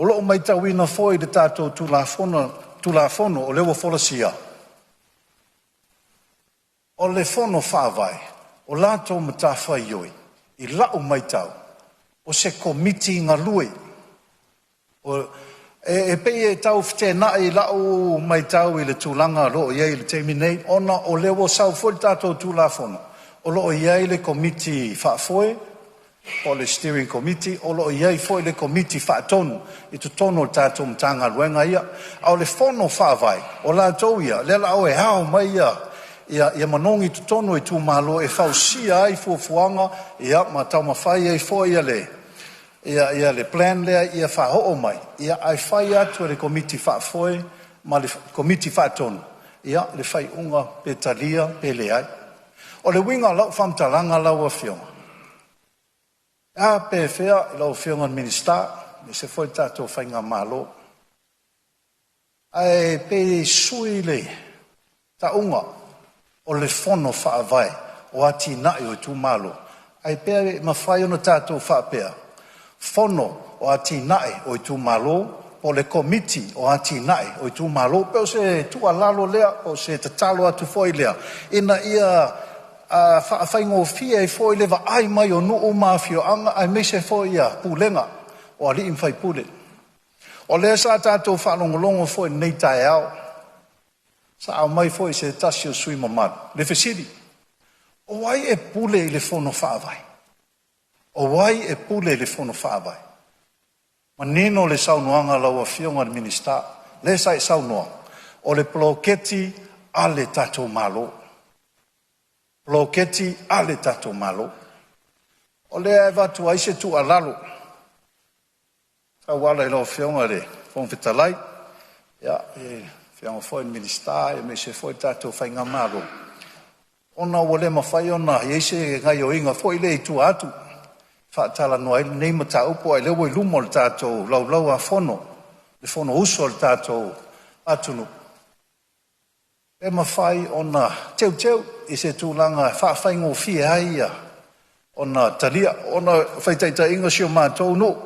O loo matauina foi i le tatou Tulafono o lea ua folasia, o le Fono Faavae o latou matafaioi i lau matau, o se Komiti galue. E pei e tau feteenai i lau matau i le tulaga o lo o i ai i le taimi nei, ona o lea ua sau foi le tatou Tulafono o lo o i ai le Komiti Faafoe po o le Steering Committee, o lo o i ai foi le Komiti Faatonu i totonu o le tatou Matagaluega ia. A o le Fono Faavae, o latou ia lea o le a o e ao mai ia manogi i totonu o itumalo e fausia ai fuafuaga ma taumafai ai foi le plan lea ia faaoo mai, ae fai atu e le Komiti Faafoe ma le Komiti Faatonu le faaiuga, pe talia pe leai. O le uiga o lau faamatalaga lau Afioga, e a pe afea lau Afioga i le Minisita aemaise foi le tatou faigamalo, ae pei e sui le tauga o le Fono Faavae o Atinae o Itumalo, ae pe mafai ona tatou faapea, Fono o Atinae o Itumalo po o le Komiti o Atinae o Itumalo. E pei o se tuualalo lea, o se tatalo atu foi lea ina ia faafaigofie ai foi le vaai mai o nuu ma afioaga aemaise foi pulega o alii ma faipule. O lea sa tatou faalogologo foi i lenei taeao, sa aumai foi e se tasi o sui usufono mamalu le fesili, o ai e pule i le Fono Faavae? O ai e pule i le Fono Faavae? Manino le saunoaga a lau Afioga i le Minisita, lea sa e saunoa, o le poloketi a le tatou Malo, poloketi a le tatou Malo. O lea e avatu ai se tuualalo e tauala i lau Afioga i le Fofoga Fetalai, le Afioga foi i le Minisita aemaise foi le tatou faigamalo, ona ua le mafai ona i ai se gaoioiga foi lea i tua atu e faatalanoa ai lenei mataupu, a o lea ua i luma o le tatou Laulau-a-Fono le Fonousu a le tatou atunuu. Pe mafai ona teuteu i se tulaga e faafaigofie ai ona talia. Ona o le faitaitaiga, si o matou nuu,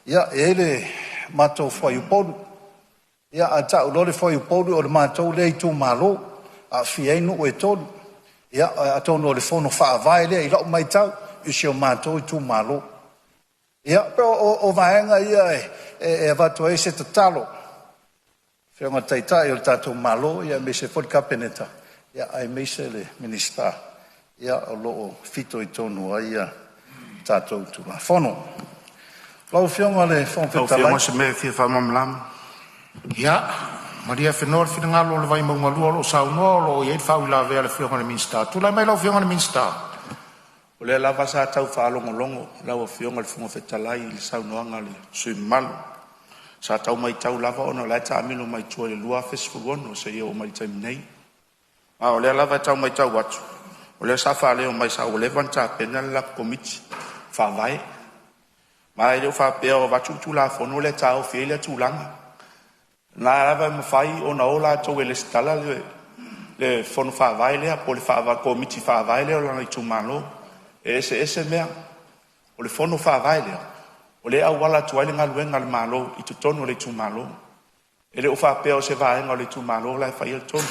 e i ai le matou fuaiupolu, a tau loa le fuaiupolu o le matou lea itumalo, e aofia ai nuu e 3. Ia atonu o le fono faavae lea i lau matau i si o matou itumalo. Ia pei o vaega ia e avatu ai se tatalo i le Afioga i le Taitai o le tatou Malo aemaise foi le Kapeneta aemaise le Minisita o lo o fitoitonu ai a tatou Tulafono. Lau Afioga i le Fofoga Lau Fetalai, Afioga o se mea e fia faamalamalama. Ia, malie afenoa le finagalo o le Vaimauga 2 o lo o saunoa, o lo o i ai le faauilavea a le Afioga i le Minisita. Tulai mai lau Afioga i le Minisita. O lea lava sa tau faalogologo lau Afioga i le Fofoga Fetalai i le saunoaga a le sui usufono mamalu. Sa tau matau lava ona o la e taamilo mai tua i le 2016 seia oo mai i le taimi nei. A o lea lava e tau matau atu, o lea sa faaleo mai sa ua leva ona tapena le latou Komiti Faavae. Ma e le o faapea o avatu le Tulafono lea e taofi ai lea tulaga. O lena lava e mafai ona o latou e resitala le fono faavae lea po o le Komiti Faavae lea o lona itumalo. E eseese mea. O le fono faavae lea, o lea e auala atu ai le galuega a le Malo i totonu o le itumalo. E le o faapea o se vaega o le itumalo la e faia le tonu.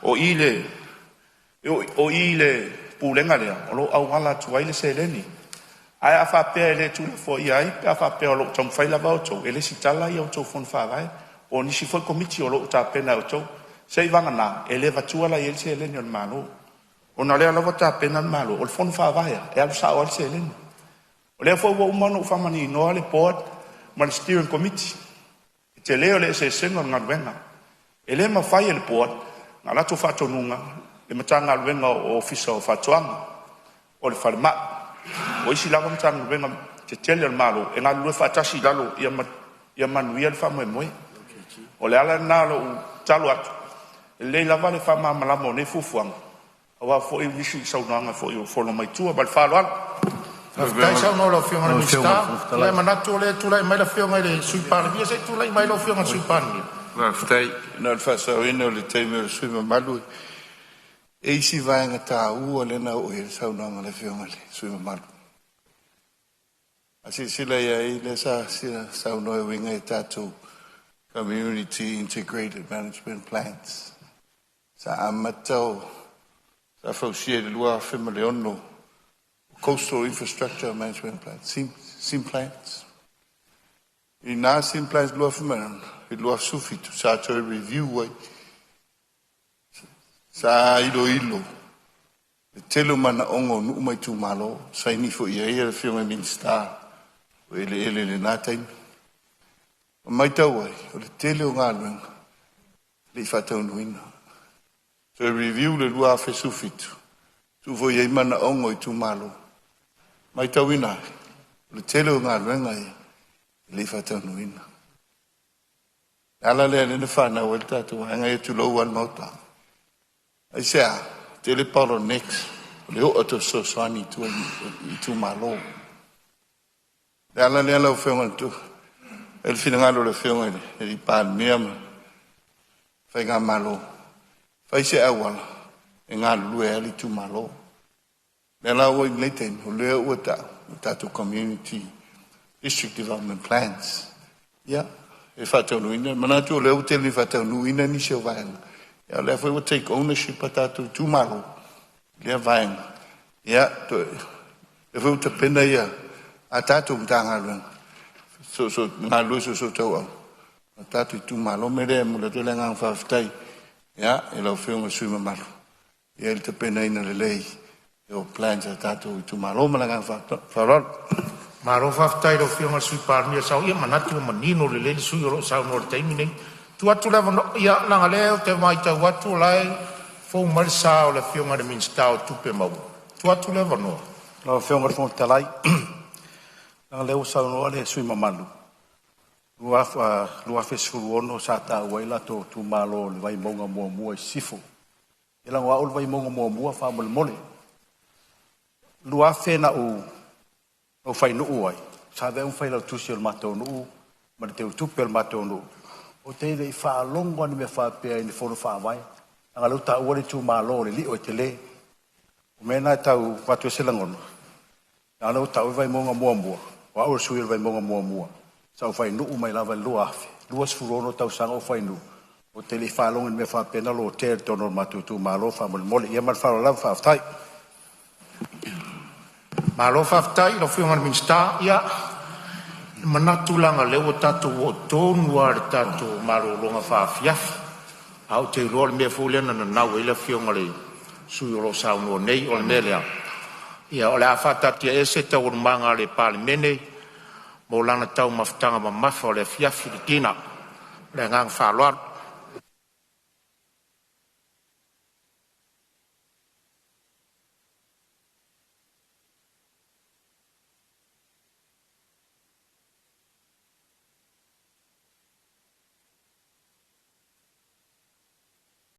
O i i le pulega lea o lo o auala atu ai le seleni. Ae a faapea e le tuulafoaia ai pe a faapea o lo o taumafai lava outou e resitala a outou fono faavae po o nisi foi komiti o lo o tapena e outou, seiavagana e le avatua la i ai le seleni a le Malo, ona o lea lava ua tapena le Malo. O le fono faavae lava e alu sao lava le seleni. O lea foi ua uma ona ou faamaninoa le Board ma le Steering Committee, le tele o le eseesega o le galuega. E le mafai e le Board ona latou faatonuina le Matagaluega o Ofisa o Faatoaga, o le Falemai, o isi lava Matagaluega tetele a le Malo e galulue faatasi i lalo ia manuia le faamoemoe. O le ala lena o lou tatalo atu, e lelei lava le faamalamalama o nei fuafuaga aua foi nisi saunoaga foi o folo mai tua. Ma le faaaloalo. Lau Faafetai saunoa i lau Afioga i le Afioga i le Minisita. Fofoga Ia Fetalai, manatu o lea e tulai mai le Afioga i le Sui Palemia. Se i tulai mai lau Afioga i le Sui Palemia. Faafetai. Na o le faasaoina o le taimi o le sui usufono mamalu, e i ai isi vaega taua lea na oo i ai le saunoaga a le Afioga i le sui usufono mamalu. A silasila i ai lea sa saunoa e uiga i tatou Community Integrated Management Plans. Sa amata o sa fausia i le 2006 Coastal Infrastructure Management Plan, CIM Plans. I na CIM Plans 2006 i le 2017 sa toe review ai, sa iloilo le tele o manaoga o nuu ma itumalo, saini foi i ai le Afioga i le Minisita o Eleele i lena taimi. Ma maitau ai o le tele o galuega e le i faataunuuina. Toe review i le 2017, tuu foi i ai manaoga o itumalo, matauina ai o le tele o galuega ia e le i faataunuuina. O le ala lea lea na fanau ai le tatou vaega ia, tulou lava le Maota. Aisea? Tele bottlenecks o le oo atu o fesoasoani i tua i itumalo. O le ala lea lau Afioga i le finagalo o le Afioga i le Palemia ma le Faigamalo, fai se auala e galulue ai le itumalo. O lea la ua i lenei taimi, o lea ua ta'u o tatou Community District Development Plans, ia e faataunuuina. Manatu o lea ua tele ina faataunuuina nisi o vaega, ia o lea foi ua take ownership a tatou itumalo i lea vaega. Ia lea foi ua tapena ia a tatou Matagaluega soosoo galulue soosootauau ma tatou itumalo. O le mea lea e momoli atu ai le agaga faafetai ia i lau Afioga i le sui usufono mamalu i le tapenaina lelei o plans a tatou itumalo. Ma le agaga faaaloalo. Malo faafetai i lau Afioga i le Sui Palemia. Ia manatu ua manino lelei le sui usufono o lo o saunoa i le taimi lenei. Tuu atu le avanoa, ia leaga o lea ou te matau atu o la e fou mai le sa o le Afioga i le Minisita o Tupe Maua. Tuu atu le avanoa. Lau Afioga i le Fofoga Fetalai, leaga o lea ua saunoa le sui usufono mamalu, 2016 sa taua ai latou itumalo o le Vaimauga 1 i sisifo. Ia leaga o au le Vaimauga 1 faamolemole. 2000 na ou fainuu ai, sa avea au ma failautusi o le matou nuu ma le teutupe o le matou nuu. Ou te le i faalogo lava i ni mea faapea i ni fono faavae, leaga o lea ua taua le itumalo o le lio e tele. O le mea lena e tau avatu ai se lagona, leaga o lea ua taua le Vaimauga 1, o au o le sui o le Vaimauga 1, sa ou fainuu mai lava i le 2000, 26 tausaga o fainuu, ou te le i faalogo i ni mea faapea na lotea i totonu o le matou itumalo faamolemole. Ia ma le faaaloalo lava, faafetai. Malo faafetai i lau Afioga i le Minisita. Ia, e manatu leaga o lea ua tatou oo tonu lava i le tatou malologa faaafiafi, ae ou te iloa o le mea foi lea na nanau ai le afioga i le sui usufono o lo o saunoa nei. O le mea lea, ia o le a faataatiaese Taualumaga a le Palemene mo lana taumafataga mamafa o le afiafi, le dinner. Ma le agaga faaaloalo.